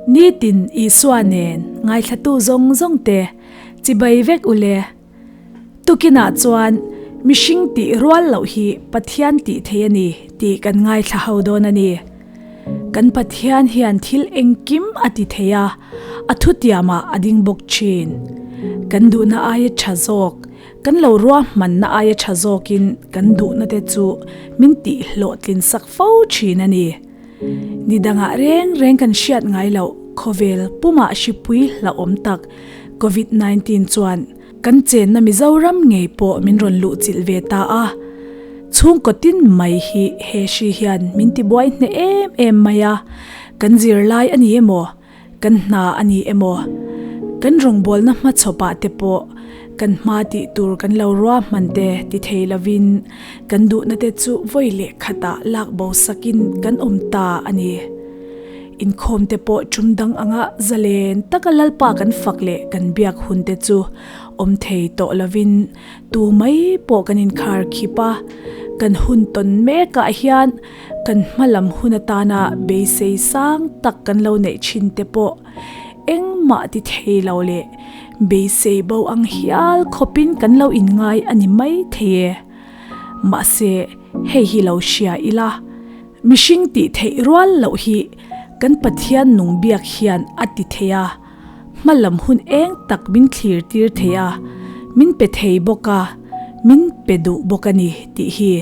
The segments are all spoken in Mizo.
Nitin Isua nen ngaithlatu zawng zawng te chibai vek u le. Tukinah chuan mihring tih rual loh hi Pathian tih thei a ni tih kan ngaithla ho dawn a ni. Kan Pathian hian thil engkim a ti thei a, a thutiamah a ding bawk thin. Kan duhna aia tha zawk, kan lo ruahmanna aia tha zawkin kan duhna te chu min tih hlawhtlin sak fo thin a ni. Ni dangah reng reng kan hriat ngai loh khawvel pumah hripui hlauhawm tak Covid 19 chuan kan chenna Mizoram ngei pawh min rawn luh chilh ve ta a. Chhungkaw tin mai hi he hri hian min tibuai hneh em em mai a, kan zirlai a ni emaw, Kan hna a ni emaw? Kan rawngbawlna hmachhawpah te pawh kan hma tih tur kan lo ruahman te ti thei lovin kan duhna te chu vawi leh khatah lak bo sakin kan awm ta a ni. Inkhawm te pawh tum dang anga zalen taka Lalpa kan fak leh kan biak hun te chu awm thei tawh lovin tu mai pawh kan inkhar khip a, kan hun tawn mekah hian Kan hmalam hun atana beisei sang tak kan lo neih thin te pawh engmah ti thei lo leh beisei bo ang hial khawpin kan lo inngai a ni mai thei e. Mahse, hei hi lo hria ila, mihring tih theih rual loh hi kan Pathian nung biak hian a ti thei a, hmalam hun eng tak min thlir tir thei a, min pe thei bawk a, min pe duh bawk a ni tih hi.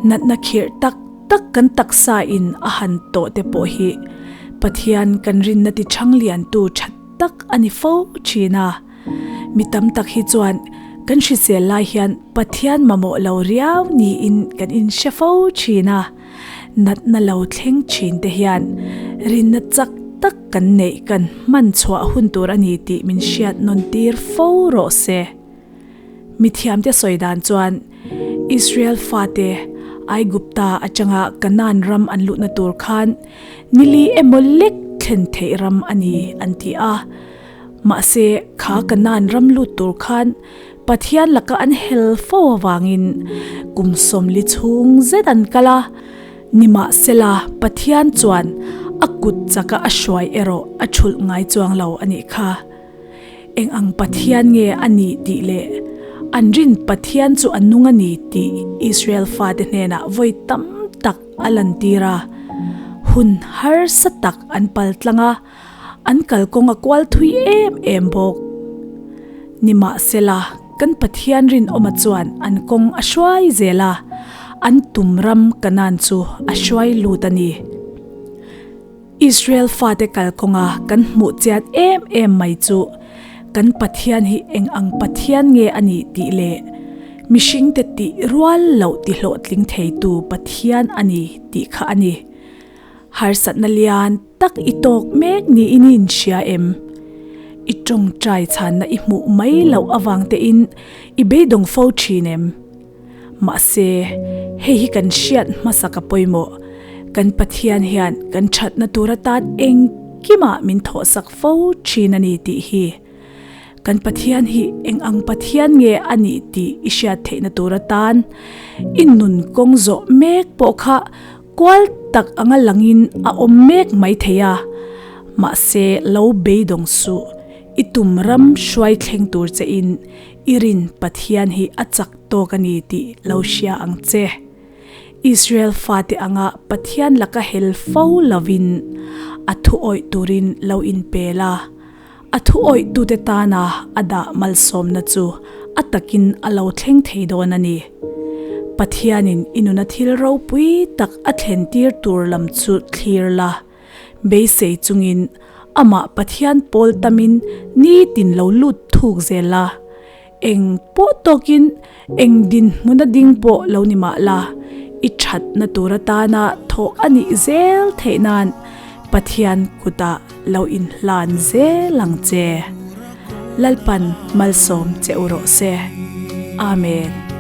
Natna khirh tak tak kan taksa in a han tawh te pawh hi Pathian kan rinna ti chhang liantu tha tak a ni fo thin a. Mi tam tak hi chuan kan hrisel lai hian Pathian mamawh lo riau niin kan inhre fo thin a. Natna lo thleng thin te hian rinna chak tak kan neih kan hman chhuah hun tur a ni tih min hriat nawn tir fo rawh se. Mithiamte sawi dan chuan Israel fate Aigupta atanga Kanaan ram an luhna tur khan nili emaw lek thlen theih ram a ni an ti a. Mahse kha Kanaan ram lut tur khan Pathian laka an hel fo avangin kum 40 chhung zet an kal a. Nimahsela Pathian chuan a kut chaka a hruai erawh a thulh ngai chuang lo a nih kha. Eng ang Pathian nge a nih tih leh an rin Pathian chu a nung a ni tih Israel fate hnenah vawi tam tak a lantir a. Hun harsa tak an pal tlang a, an kalkawng a kual thui em em bawk. Nimahsela, kan Pathian rinawma chuan an kawng a hruai zel a, an tum ram Kanaan chu a hruai lut a ni. Israel fate kalkawnga kan hmuh chiat em em mai chu kan Pathian hi eng ang Pathian nge a nih tih leh mihringte tih rual loh ti hlawhtling theitu Pathian a ni tih kha a ni. Harsatna lian tak i tawk mek niin i inhria em? I tawngtai chhanna i hmuh mai loh avang tein i beidawng fo thin em? Mahse, hei hi kan hriat hmasa ka pawimawh. Kan Pathian hian kan thatna tur atan engkimah min thawhsak fo thin a ni tih hi. Kan Pathian hi eng ang Pathian nge a nih tih i hriat theihna tur atan i nun kawng zawh mek pawh kha kual tak anga langin a awm mek mai thei a. Mahse, lo beidawng suh, i tum ram hruai thleng tur che in I rin Pathian hi a chak tawk a ni tih lo hria ang che. Israel fate anga Pathian laka hel fo lovin a thu awih turin lo inpel a, a thu awihtute tana a dah malsawmna chu a takin a lo thleng thei dawn a ni. Pathianin i nuna thil ropui tak a thlentir tur lam chu thlir la. Beisei chungin amah Pathian pawl tamin nitin lo lut thuk zel a, eng pawh tawkin eng dinhmuna ding pawh lo ni mah la, i thatna tur atana thawh a nih zel theih nan Pathian kutah lo inhlan zel ang che. Lalpan malsawm che u rawh se. Amen.